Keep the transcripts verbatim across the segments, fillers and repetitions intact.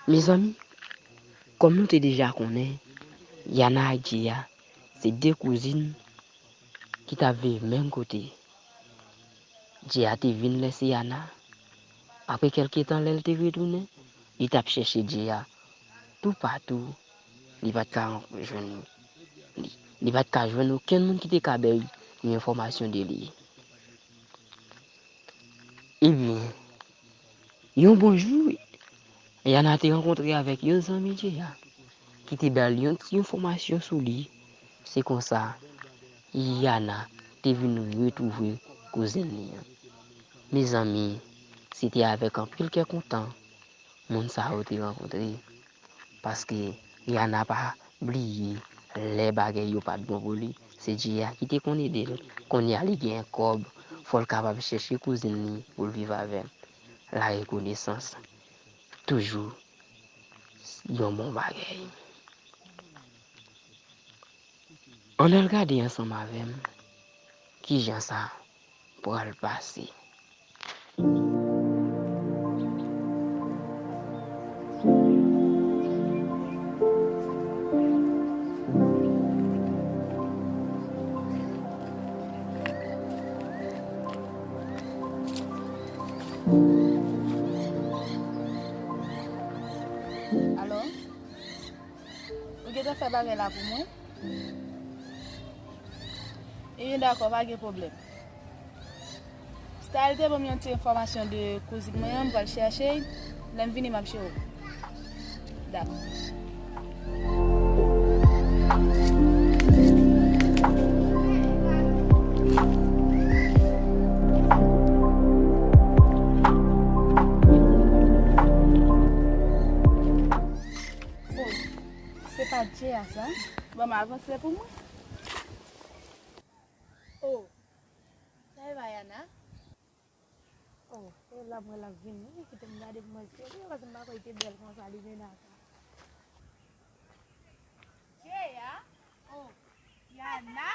Mezanmi, kòm nou te deja konnen, Yana ak Jay se de kouzin ki t ap viv menm kote. Jay te vin lèse Yana. Apre kèlke tan, lè l te retounen, li t ap chèche Jay toupatou. Li pa t ka jwenn, li, li pa t ka jwenn okenn moun ki te ka bay yon enfòmasyon de li. Ebyen, yon bon jou, Yana te rankontre avèk yon zanmi Jay ki te ba l yon ti enfòmasyon sou li. Se konsa, Yana te vin retwouve kouzin li an. Mezanmi, se te avèk anpil kè kontan moun sa yo te rankontre. Paske Yana pa bliye lè bagay yo pa t bon pou li, se Jay ki te konn ede l. Kounye a li gen kòb, fò l kapab chèche kouzin li pou l viv avè l. Larekonesans toujou yon bon bagay. Ann al gade ansanm avè m kijan sa pral pase. Alo? Ou gentan fè bagay la pou mwen? Ebyen, dakò, pa gen pwoblèm. Style te ban m yon ti enfòmasyon de kouzin mwen an, m pral chèche l. Lè m vini, m ap jere w. Dakò. Oh, se pa Jay a sa? Bon, m avanse pou mwen. Oh, sa e pa Yana? Oh, e la mwen l ap vini. Wi, kite m gade pou mwen serye, paske m pa kwè li te bèl konsa, li vin a sa. Jay a? Oh, Yana.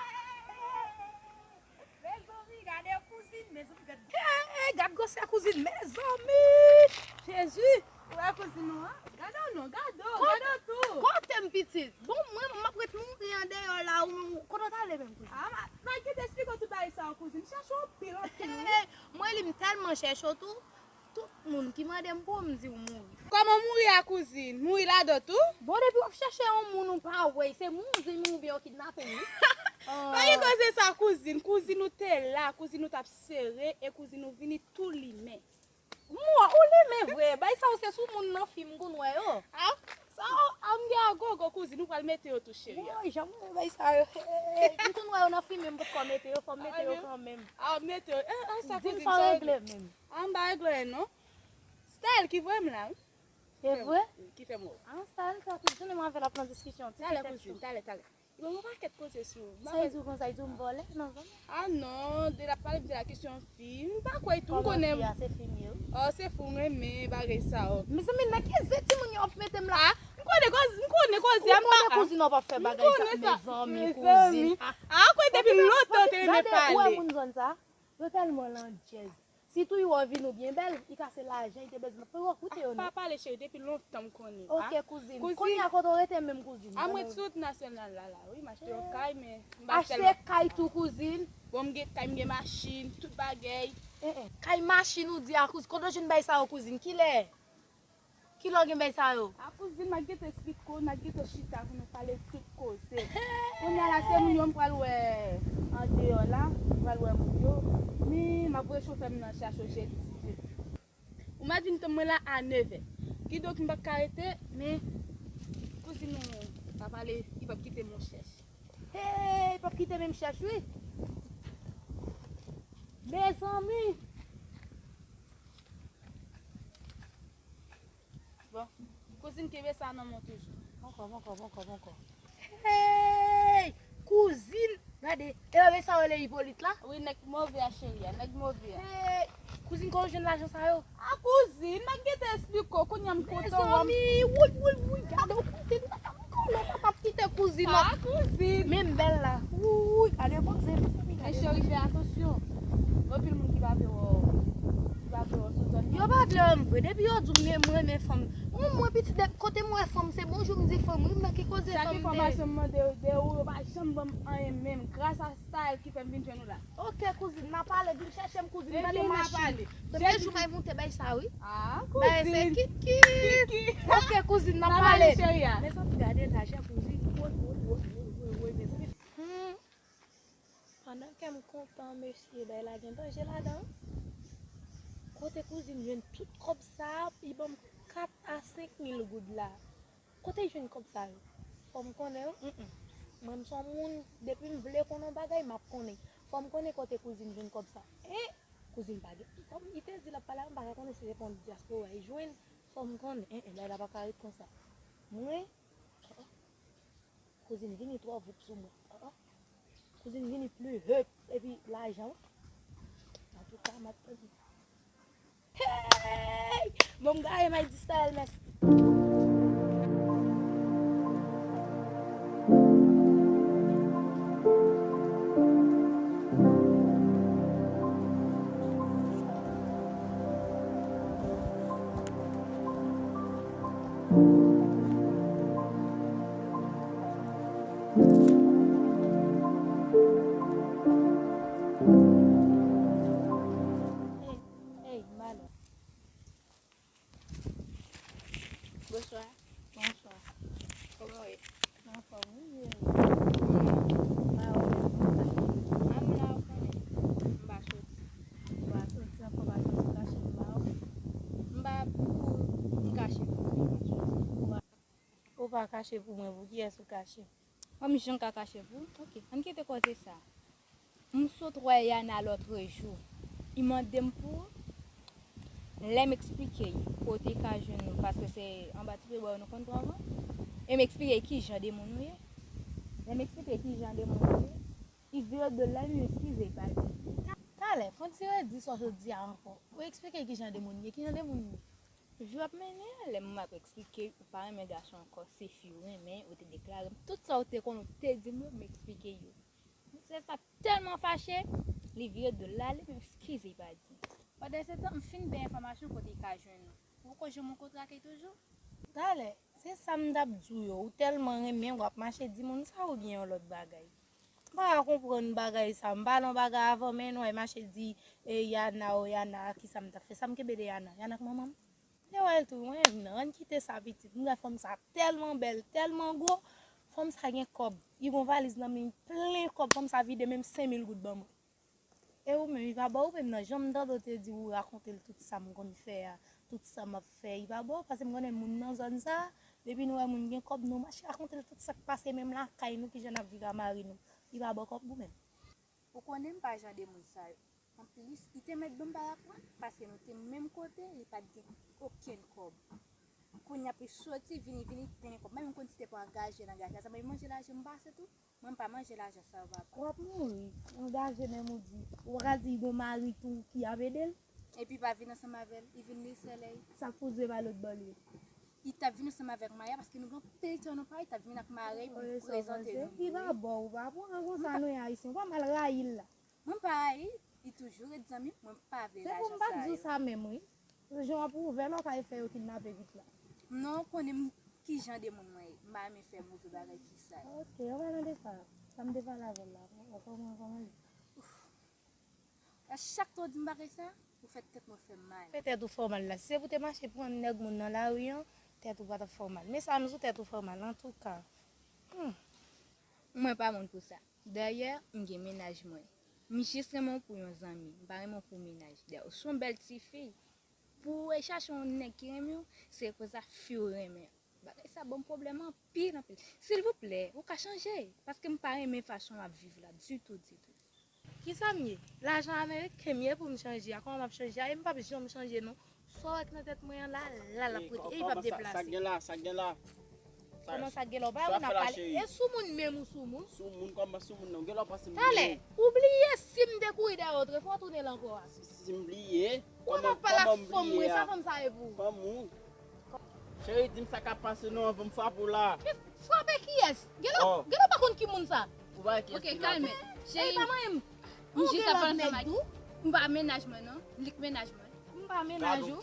Mezanmi, gade kouzin, mezanmi, gade. Hey, gade gwosè kouzin, mezanmi. Jezi. Ou wè kouzin ou an? Gade w non, gade w, gade w tou. Kote m pitit? Bon, mwen, m ap ret mouri andeyò la, ou menm, kote w t ale menm, kouzin? Ah, m a, m a kite esplike w tout bagay sa yo, kouzin. M chèche w anpil, anpil, wi. Hey, mwen li m tèlman chèche w tou. Tout moun ki mande m pou w, m di w mouri. Kòman mouri a, kouzin? Mouri ladan tou? Bon, depi w ap chèche yon moun ou pa wè, se moun kouzin ou oubyen yo kidnape w, wi. Pa gen koze sa, kouzin. Kouzin ou te la, kouzin ou t ap sere, e kouzin ou vini tou limen. Mwen, ou limen vre. Bay sa yo se sou moun nan fim m konn wè yo. Ah, sa yo, a m gen agogo, kouzin, ou pral mete yo tou, cheri. Woy, jan mwen bay sa yo. M konn wè yo nan fim, men m potko mete yo, fò m mete yo kanmenm. Ah, mete yo. Eh, ah, sa kouzin, sa regle menm. Ah, m pa regle anyen, non. Style ki voye m la, wi. E vre? Ki fè m wè w. Ah, Style, sa tout jounen mwen avè l ap nan diskisyon. Talè, kouzin, talè, talè. Bon, yon pakèt koze sou ou. Sa li di w konsa, li di w m vòlè, non, zanmi? Ah non, de l ap pale de la kesyon fi, m pa kwè tou, m konnen. Kòman fi a, se fi m ye, wi. Oh, se fi w renmen, bagay sa yo. Mezanmi, nan ki ze timoun yo ap mete m la? Ah, m konnen koz-, m konnen koze a, m pa. Ou konnen kouzin w ap fè bagay sa, mezanmi, kouzin. Ah, kwè depi lontan w te renmen pale. Gade, ou wè moun zòn sa? Yo tèlman landjèz. Si tou yo vin ou byen bèl, li ka se lajan, li te bezwen. Pou yo koute yo, non. Pa pale, cheri, depi lontan m konnen. Ok, kouzin. Kounye a kote w rete menm, kouzin? A, mwen sou wout nasyonal la, la, wi, m achte yon kay, men m pa tèlman. Achte kay tou, kouzin? Bon, m gen kay, m gen machin, tout bagay. Eh, eh, kay, machin, ou di a, kouzin? Kote w jwenn bagay sa yo, kouzin? Kilè? Kilè w gen bay sa yo? A kouzin, m ap gentan esplike w, n ap gentan chita pou nou pale tout koze. Kounye a la, se moun yo m pral wè andeyò la, m pral wè moun yo. Men, m ap voye chofè m nan chache w jedi, si Dye vle. Ou mèt vin tann mwen la a nevè. Kidonk, m p ap ka rete, men kouzin ou pa pale, li p ap kite m yon chèch. Hey, li p ap kite menm chèch, wi. Mezanmi! Bon, kouzin, kenbe sa nan men w toujou. Ankò, ankò, ankò, ankò. Hey! Kouzin! Gade, e pa sa yo rele Ipolit la? Wi, nèg move a, cheri a, nèg move a. Hey! Kouzin, kòman w jwenn lajan sa yo? A, kouzin, m ap gentan esplike w, kounye a m kontan wè w. Mezanmi, woy, woy, woy, gade w, kouzin, m konn w pa t ap kite kouzin, non. A, kouzin. Men m bèl la. Woy, gade koze, mezanmi, gade. Men cheri, fè atansyon. Anpil moun ki pa vle wè w, ki pa vle wè w sou zòn nan. Yo pa vle wè m vre. Depi yo di w men mwen renmen fanm. Ou mwen pitit, depi kote m wè fanm, se bonjou m di fanm. Wi, m nan ki koze fanm m te. Chak enfòmasyon m mande de ou, yo pa janm ban m anyen menm. Gras a style ki fè m vin jwenn ou la. Ok, kouzin, n a pale, vin chèche m, kouzin, pale machin. Premye jou m a moute bay sa, wi. Ah, kouzin. Kiki. Ok, kouzin, n a pale. Mezanmi, gade lajan kouzin. Woy, woy, woy, mezanmi. Hmm. Pandan kè m kontan, mesye, bagay la gen danje ladan. Kote kouzin jwenn tout kòb sa a, li ban m kat a senk mil goud la. Kote l jwenn kòb sa yo? Fò m konnen, wi. Mwen, m se yon moun, depi m vle konnen yon bagay, m ap konnen. Fò m konnen kote kouzin jwenn kòb sa. En! Kouzin pa gen. Kòm li te di l ap pale avè m, m pa ka konnen si se pa yon dyaspora li jwenn. Fò m konnen. En, en, bagay la pa ka ret konsa. Mwen, Kouzin vini twò voup sou mwen. Ah, ah. Kouzin vini pli hèp epi lajan, wi. Antouka, m ap tande. Hey! Bon, m gaye, m ay di style, mèsi. Ey, ey, Malo. Bonswa. Bonswa. Kòman w ye? M anfòm, wi, e ou? M pa wè w menm, kòman sa ye? A, m la, ou konnen. M pa soti. Ou pa soti ankò, pa soti kache m ba ou. M pa pou m kache pou ou, m pa soti. Ou pa, ou pa kache pou mwen, pou kiyès ou kache? Kòm jan m ka kache pou ou? Ok, ann kite koze sa. M sot wè Yana lòtrejou. Li mande m pou ou. Lè m eksplike l kote l ka jwenn nou, paske se anba ti pye bò yo nou konn pran van. E m eksplike l ki jan de moun nou ye. Lè m eksplike l ki jan de moun nou ye, li vire do l la, li eskize, li pa di. Ta-, talè, fè yon ti redi sa w sot di a ankò. Ou eksplike l ki jan de moun li ye, ki jan de moun li ye? Vi w ap mennen an, lè m ap eksplike, ou pa renmen gason ankò, se fi ou renmen, ou te deklare m. Tout sa ou te konnen, ou te di m yo, m eksplike yo. Mesye sa tèlman fache, li vire do l l ale, menm eskize li pa di. Pandansetan, m fin bay enfòmasyon kote li ka jwenn nou. Ou poko janm rankontre ak li toujou? Talè, se sa m t ap di w yo. Ou tèlman renmen, w ap mache di moun sa oubyen yon lòt bagay? M pa ka konprann bagay sa. M pale yon bagay avan, men nou al mache di, e, Yana, o, Yana, kisa m t ap fè? Sa m kenbe de Yana? Yana k manman m? E wè l tou, mwen menm nan, ann kite sa pitit. M wè fanm sa tèlman bèl, tèlman gwo. Fanm sa gen kòb. Li gon valiz nan men l plen kòb. Fanm sa vide menm senk mil goud ban mwen. E ou menm, li pa ba ou menm nan. Jan m tande w te di ou rakonte l tout sa m konn fè a, tout sa m ap fè, li pa ba ou, paske m konnen moun nan zòn sa, depi nou wè moun gen kòb, nou mache rakonte l tout sa k pase, menm lakay nou, kijan n ap viv a mari nou. Li pa ba w kòb ou menm. Ou konnen m pa jan de moun sa yo. Anplis, li te mèt ban m parapluie, paske nou te menm kote, li pa t gen okenn kòb. Kounye a pou l soti, vini, vini, plen kòb. Mwen menm konn si te pou angaje nan gaz la, sa mwen manje lajan m pase tou. Mwen m pa manje lajan sa yo, papa. W ap mouri, angaje menm ou di. Ou pa ka di li gon mari tou ki ap ede l? Epi pa vin ansanm avè l, li vin li sèl li. Sa k pou di e pa lòt bò l ye? Li t ap vin ansanm avèk mari a, paske nou gen anpil tan nou pa wè, li t ap vin ak mari a, epi li prezante nou. Li pa ba w, ou pa pran konsa nou ye Ayisyen, ou pa mal rayi l la. Mwen pa rayi, li toujou ret zanmi m, mwen pa vle lajan sa yo. Se pou m pa t di w sa menm, wi. Jan w ap ouvè lòkay fè yo kidnape pitit la. Non, ou konnen m ki jan de moun mwen ye. M pa renmen fè move bagay ki sal. Ok, an palan de sa, sa m te pale avè l la, kòman, kòman l ye? A chak tan w di m bagay sa, ou fè tèt mwen fè m mal. Fè tèt ou fè w mal la. Si se pou te mache pran nèg moun nan lari an, tèt ou pa t ap fè w mal. Men sa m di w, tèt ou fè w mal, antouka. Hmm. Mwen pa moun pou sa. Dayè, m gen mennaj mwen. M jis renmen w pou yon zanmi. M pa renmen w pou mennaj. Dayè, ou se yon bèl tifi. Pou w chache yon nèg ki renmen w, se konsa fi w renmen. Bagay sa ban m pwoblèm anpil, anpil. Silvouplè, ou ka chanje, paske m pa renmen fason w ap viv la, ditou, ditou. Kisa m ye? Lajan ameriken m ye pou m chanje a. Kòman m ap chanje a? E m p ap janm chanje non. Sa w wè k nan tèt mwen an la, la l ap rete. E li p ap deplase. Sa k gen la, sa k gen la. Kòman sa k gen la? Ou pa wè n ap pale? E sou moun menm ou sou moun? Sou moun, kòman sou moun nan? Ou gen lè w panse m bliye. Talè, ou bliye si m te kouri dèyè w trè fò, tounen l ankò a. Si, si m bliye, kòman, kòman m bliye a? Ou ap pale ak fanm mwen, sa fanm sa ye pou ou? Fanm ou. Cheri, di m sa k ap pase non anvan m frape w la. Frape kiyès? Genlè, genlè w pa konn ki moun sa. Ou pa wè kiyès ki la. Ok, kalme. Cheri, m jis ap pale ansanm ak ou. M pa mennaj mwen, non. Li k mennaj mwen. M pa mennaj ou.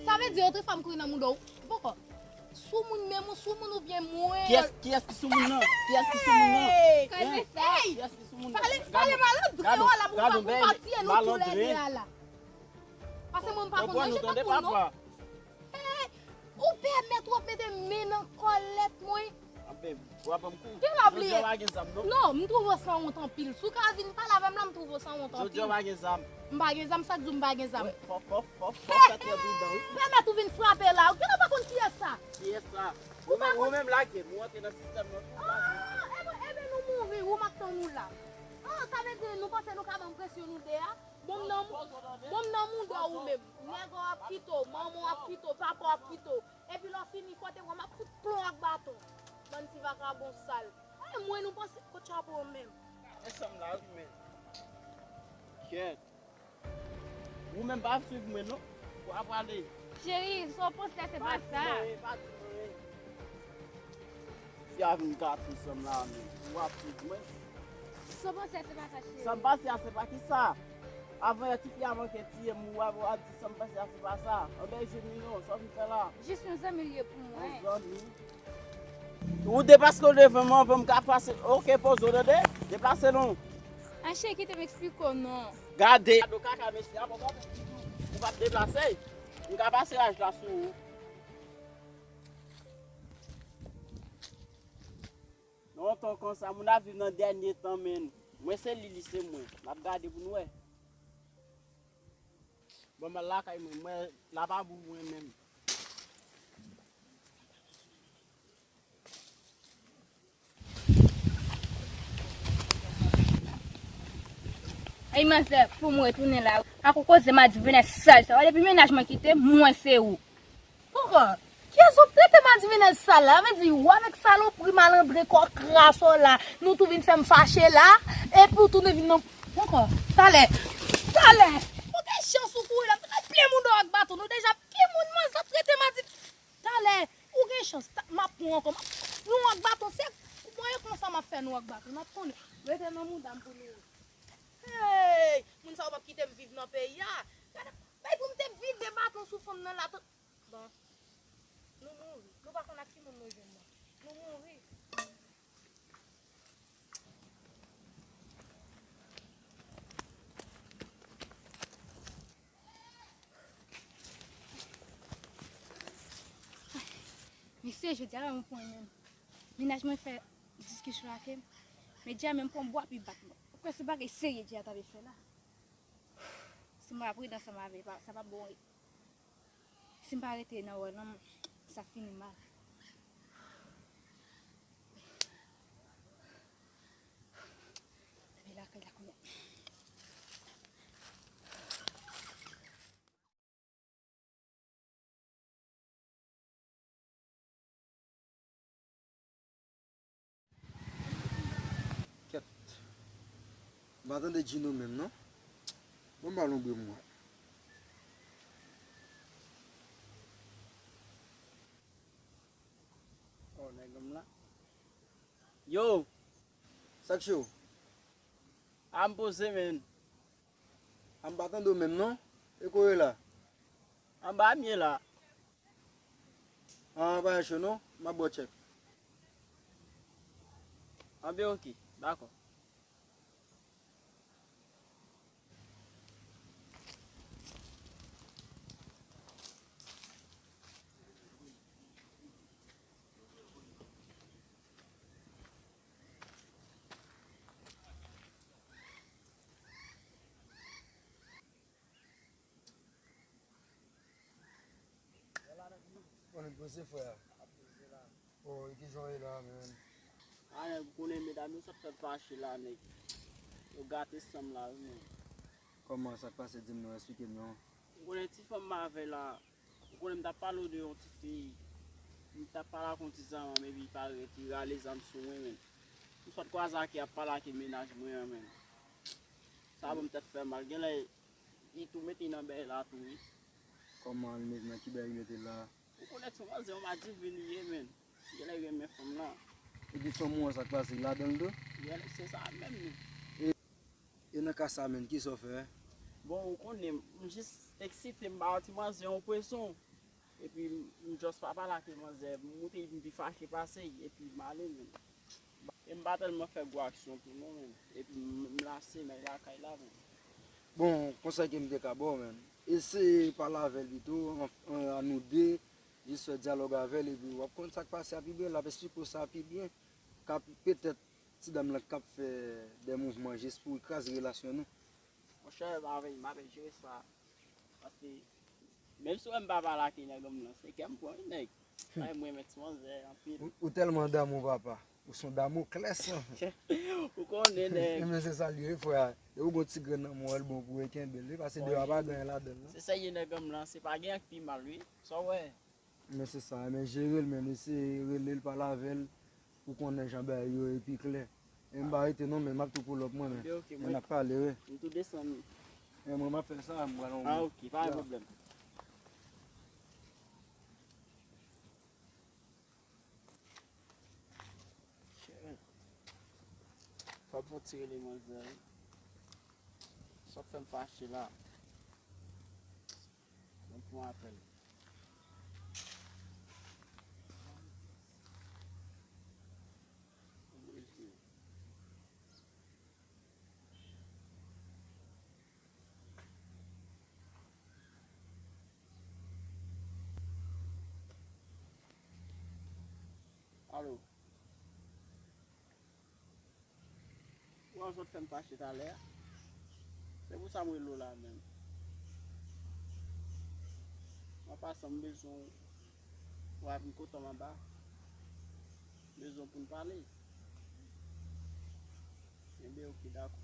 Sa vle di, otrefwa m kouri nan mouda w. Poko. Sou moun menm ou sou moun oubyen mwen? Kiyès, kiyès ki sou moun nan? Kiyès ki sou moun nan? Hey! Kiyès ki sou moun nan? Pale, pale malandren an la, pou pa, pou pa tiye nou toulède a la. Pase mwen m pa konn manje tankou nou. Hey! Ou pèmèt w ap mete men nan kòlèt mwen. Anben, w ap ban m kou. Gen la bliye. Jodi a w pa gen zam, non? Non, m twouve w sanwont anpil. Si w ka vin pale avè m la, m twouve w sanwont anpil. Jodi a w pa gen zam. M pa gen zam, sa k di w m pa gen zam? Wi, fò, fò, fò, fò fè trè pridan, wi. Pèmèt ou vin frape la. Ou genlè pa konn kiyès sa. Kiyès sa? Ou menm, ou menm lage m, ou antre nan sistèm nan tou. Ah, ebyen, ebyen nou mouri, ou m ap tann ou la. Ah, sa vle di nou panse nou ka ban m presyon nou de a? Bon, m nan, bon, m nan mouda w ou menm. Nèg ou ap kite w, manman w ap kite w, papa w ap kite w. Epi lè w fini, kote w, m ap fout plon ak baton. Bann ti vakabon sal. Ay, mwen nou panse kot chapo w menm. E sanm la, wi, men. Kèt. Ou menm pa swiv mwen, non. Ou ap prale. Cheri, sa w panse a se pa sa. Pa di mwen, pa di mwen. Fi a vin gate sanm la, men. Ou ap swiv mwen. Sa w panse a se pa sa, cheri. Sa m panse a se pa ki sa? Avan yè, tifi a manke tiye m, ou ap, ou ap di sa m panse a se pa sa. Anben, Jimmy, non, sa w vin fè la? Jis yon zanmi l ye pou mwen. Yon zanmi? Ou deplase w devan mwen, anvan m ka pase. Oke, poze w, tande? Deplase non. A, cheri, kite m eksplike w, non. Gade. Gade w kaka, mesye, a, papa, ou p ap deplase. M ka pase raj la sou ou. Non, tonton, sa moun ap viv nan dènye tan, men. Mwen se li, li se mwen. N ap gade pou n wè. Bon, m al lakay mwen, mwen, la pa bon pou mwen menm. Ay, manzè, pou mwen retounen la. Ak ou koze madivinèz sal sa. Depi mennaj mwen kite m, mwen se ou. Poko, kiyès w ap trete madivinèz sal la? Sa vle di ou avèk salopri malandren kò kras w la, nou tou vin fè m fache la, epi w tounen vin nan, poko, talè, talè. Ou gen chans ou kouri la, m t ap plen mouda w ak baton, nou deja plen moun manzè ap trete madi. Talè, ou gen chans, ta, m ap pran ankò, m ap pran w ak baton sèk. Ou mwen konsa m ap fè nou ak baton, n ap konnen. Rete nan mouda m pou nou. Hey, moun sa yo p ap kite m viv nan peyi a. Gade, bay pou m te vide baton sou fanm nan la. Bon, nou mouri. Nou pa konn ak ki moun nou jwenn nan. Nou mouri. Mesye, jodi a la mwen pran yon. Mennaj mwen fè diskisyon ak m. Men Dja menm pran bwa pi bat mwen. Ou kwè se bagay serye Dja ta vle fè la? Si mwen pa pridan ansanm avè l, sa p ap bon. Si m pa rete nan wòl lan, sa fini mal. Mwen lakay la kounye a. Kèt. M pa tande Djino menm non. Bon, m pa lonbri m mwen. Oh, nèg m la. Yo! Sa k cho? A m poze, men. A m pa tande w menm non. E kote w ye la? Anba m ye la. An, pa gen cho non. M ap ba w tchèk. Anben, oke. Dakò. Konnen poze frè a. Oh, e kijan w ye la, menm? A, nèg, ou konnen medam yo sot fè m fache la, nèg. Yo gate sanm la, wi, menm. Kòman, sa k pase, di m non, eksplike m non. Ou konnen ti fanm m avè la, ou konnen m t ap pale w de yon ti fi, m t ap pale ak yon ti zanmi, epi parèt li rale zam sou mwen, menm. M sot kwaze ak li ap pale ak mennaj mwen an, menm. Sa ban m tèt fè mal. Genlè li tou mete nan bèy la tou, wi. Kòman li mete, nan ki bèy li mete la? Ou konnen se yon manzè, yon madivin li ye, menm. Genlè renmen fanm lan. Epi fanm ou an, sa k pase, ladan l tou? Genlè se sa menm, menm. E, e nan ka sa, menm, kisa w fè? Bon, ou konnen, m jis eksite, m ba ti manzè yon pweson. Epi m just pa pale ak manzè, m moute, m pi fache pase, epi m ale menm. E m pa tèlman fè gwo aksyon tou non, menm. Epi m, m lase, m lakay la, menm. Bon, konsèy ke m te ka ba w, menm, eseye pale avè l pito, an, an, a nou de, jis fè dyalòg avè l, epi w ap konn sa k pase a pi byen, l ap esplike w sa pi byen, k ap petèt ti dam lan k ap fè de mouvman jis pou l kraze relasyon nou. Monchè, m ap, m ap jere sa. Paske, menm si w wè m pa pale ak nèg an m lan, se kè m pran wi, nèg. Ay, mwen renmen ti manzè anpil. Ou, ou tèlman damou, papa. Ou se yon Damoclès. Ou konnen, nèg. Men se sa l ye, wi, frè. Depi w gon ti grenn nan men w, l bon pou w kenbe l, wi, paske deyò a pa gen anyen ladan l, non. Se sa ye, nèg an m lan, se pa gen anyen k pi mal, wi. Sa w wè? Men se sa, men jere l, men eseye rele l, pale avè l, pou konnen jan bagay yo ye pi klè. E m pa rete non, men m ap tou pull up mwen, men. Ebyen, ok, men mwen, n ap pale, wi. M tou desann. Men mwen, m ap fè sa, m pral yon... Ah, ok, pa gen pwoblèm. Fò m fè yon ti rele manzè, wi. Sa k fè m fache la. Mwen pran apèl. Alo. Ou wè w sot fè m fache talè a. Se pou sa m rele w la menm. An pasan, m bezwen w a vin kote m anba. M bezwen w pou n pale. Enben, ok, dakò.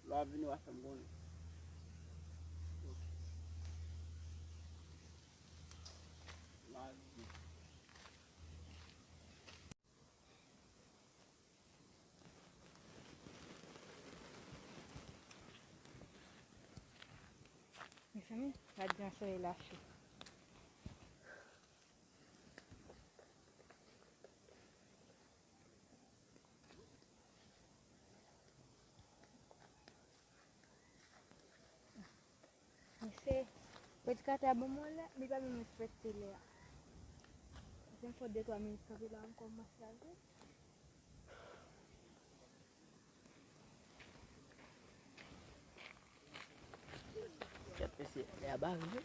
Lè w ap vini, w a fè m konnen. Ok. M a vini. Mezanmi, gad jan solèy la cho. Mesye, predikatè a ban mwen lè, li pa menm respekte lè a. Fè m fè de twa minit kanpe la ankò, m kòmanse ale. Kèt, mesye, lè a bare wi.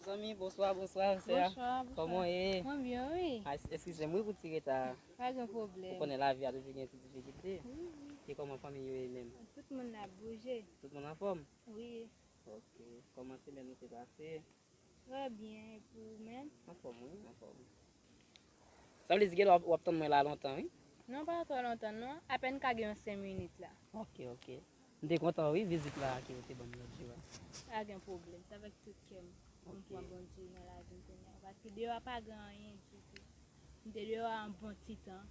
Zanmi, bonswa, bonswa, sè. Bonswa, bonswa. Kòman w ye? Mwen byen, wi. Ah, es-, eskize m, wi, pou ti reta a. Pa gen pwoblèm. Ou konnen lavi a toujou gen ti difikilte. Wi, wi. E kòman fanmi yo ye menm? Tout moun ap bouje. Tout moun anfòm? Wi. Ok. Kòman semèn ou te pase? Trè byen, e pou ou menm? Anfòm, wi, anfòm. Sa vle di genlè w ap, w ap tann mwen la lontan, wi? Non, pa twò lontan, non. Apèn ka gen yon senk minit la. Ok, ok. M te kontan, wi, vizit la ke w te ban m lòt jou a. Pa gen pwoblèm, se avèk tout kè m pou m pran Bondye nan lavi m kounye a. Paske deyò a pa gen anyen ditou. M te deyò a yon bon ti tan,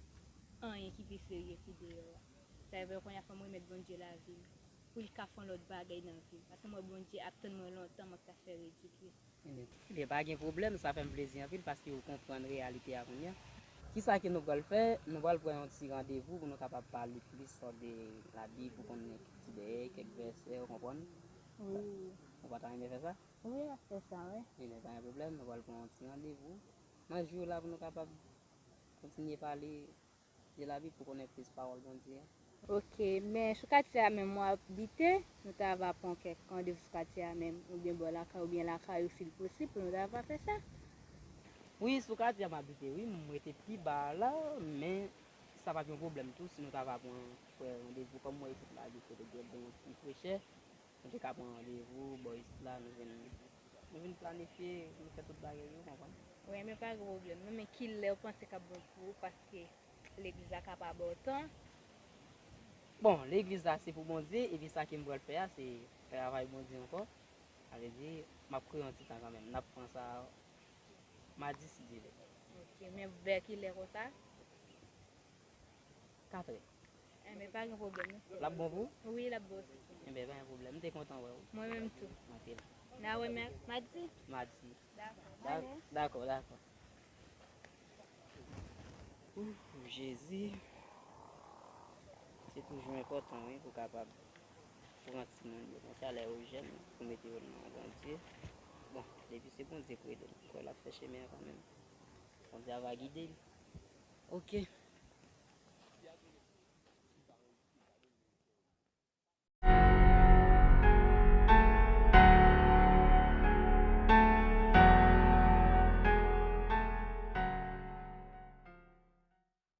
anyen ki pi serye ki deyò a. Sa vle kounye a fò m remèt Bondye lavi m, pou l ka fè yon lòt bagay nan vi m. Paske m wè Bondye ap tann mwen lontan, mwen k t ap fè ridikil. Ebyen, ebyen, pa gen pwoblèm, sa fè m plezi anpil paske ou konprann reyalite a kounye a. Kisa ke nou pral fè? Nou pral pran yon ti randevou pou nou kapab pale plis de Labib, pou konnen kèk ti dèyè, kèk vèsè, ou konprann? Wi. Ou pa ta renmen fè sa? Wi, n ap fè sa, wi. Ebyen, pa gen pwoblèm, nou pral pran yon ti randevou nan jou la pou nou kapab kontinye pale de Labib pou konnen plis pawòl Bondye a. Ok, men sou katye a menm w abite, nou ta va pran kèk randevou sou katye a menm, oubyen bò lakay, oubyen lakay ou si l posib pou nou ta va fè sa. Wi, sou katye a m abite, wi, m rete pi ba a la, men sa p ap yon pwoblèm tou si nou ta va pran, pran randevou, kòm mwen isit la, kote gen bon ti frechè. Nou te ka pran randevou bò isit la, nou vin, nou vin planifye, nou fè tout bagay yo, konprann? Wi, men pa gen pwoblèm non, men kilè w panse k ap bon pou ou, paske legliz la ka pa ba w tan? Bon, legliz la se pou Bondye, epi sa ke m pral fè a, se travay Bondye ankò. Sa vle di, m ap kreye yon ti tan kanmenm. N ap pran sa madi si Dye vle. Ok, men vè kilè konsa? Katrè. Enben, pa gen pwoblèm, non. L ap bon pou ou? Wi, l ap bon. Enben, pa gen pwoblèm. M te kontan wè w. Mwen menm tou. Anpil. N a wè mè- madi? Madi. Dakò. Dakò, dakò. Ou, Jezi. Se toujou enpòtan, wi, pou kapab pran timoun yo konsa lè yo jèn, pou mete yo nan Bondye. Bon, depi se Bondye k rele l, m kwè l ap fè chemen an kanmenm. Bondye a va gide l. Oke.